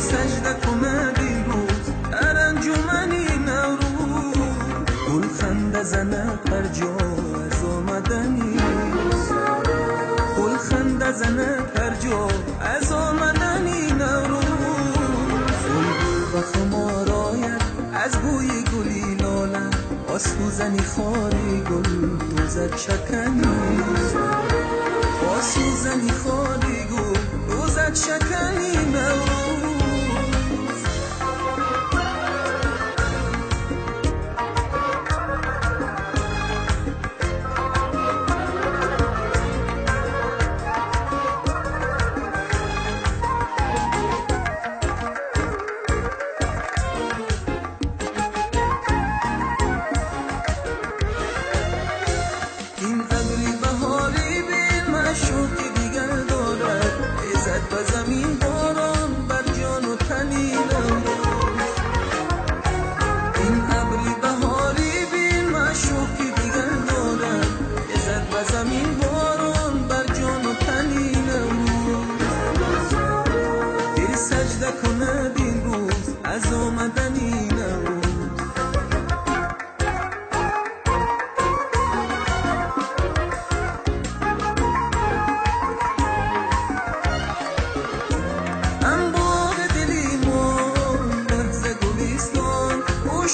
سجده کند این روز در انجمنی نوروز. گل خنده زند هر جا از آمدنی، گل خنده زند هر جا از آمدنی نوروز. بلبل به خمار آید از بوی گلی لاله، با سوزنی خاری گل روزت شکنی، با سوزنی خاری گل روزت شکنی نوروز. این ابری بهاری بی معشوق دیگر دارد، عزت به زمین باران بر جان و تنی نوروز. این ابری بهاری بی معشوق دیگر دارد، عزت به زمین باران بر جان و تنی نوروز. دل سجده کند این روز از آمدنی نوروز.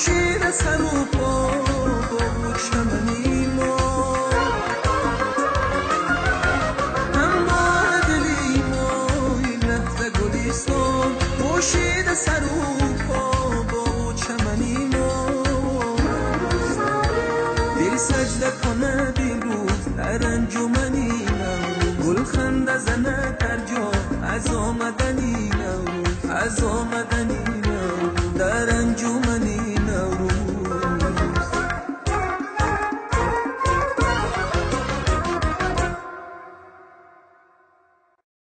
شیر سر و پا با چمنی ما، هم بار دلی ما این لحظه گلستان، پوشید سر و پا با چمنی ما. دل سجده کند این روز در انجمنی نوروز، گل خنده زند هر جا از آمدنی نوروز، از آمدنی.